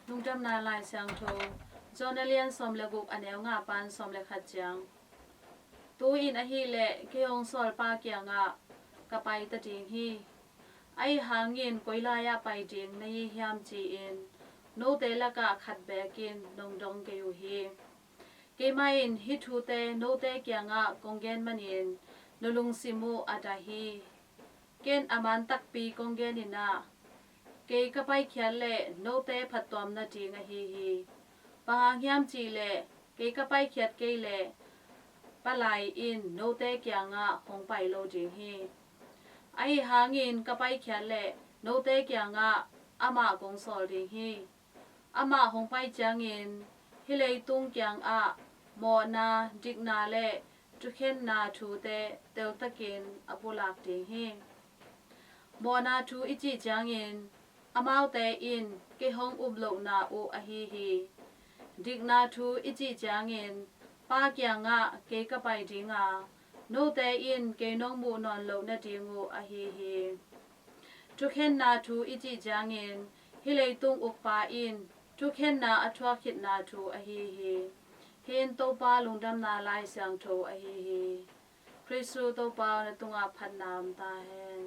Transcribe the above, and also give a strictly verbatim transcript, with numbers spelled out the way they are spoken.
Lungdamna Lai Siangtho, John a lian sawm le guk, a neu nga pan sawm le khat ciang. Tu-in ahih leh kei hong sawlpa kiangah ka pai ta ding hi. Ahi hangin koi lai-ah pai ding na hi hiam ci-in note lakah khat beek in nong dong kei uh hi. Keimah in hih thute note kiangah kong gen manin no lungsim uh a dah hi. Ken a man takpi kong genin ah, kei ka paikhiat leh note phattuam nading ahi hi. Bang hang hiam cih leh kei ka paikhiat kei leh Palai in note kiangah hong pai lo ding hi. Ahi hangin ka paikhiat leh note kiangah amah kong sawl ding hi. Amah hong pai ciangin hih leitung kiangah mawhna, dikna le thukhenna thute teltakin a pulak ding hi. Mawhna thu i cih ciangin amaute in kei hong up lohna uh ahi hi. Dikna thu i cih ciangin Pa kiangah kei ka pai ding a, note in kei nong muh nawn loh nading uh ahi hi. Thukhenna thu i cih ciangin hih leitung ukpa in thukhenna a thuak khitna thu ahi hi. Hih in Topa Lungdamna Lai Siangtho ahi hi. Khristu Topa aw, na tungah phatna om ta hen.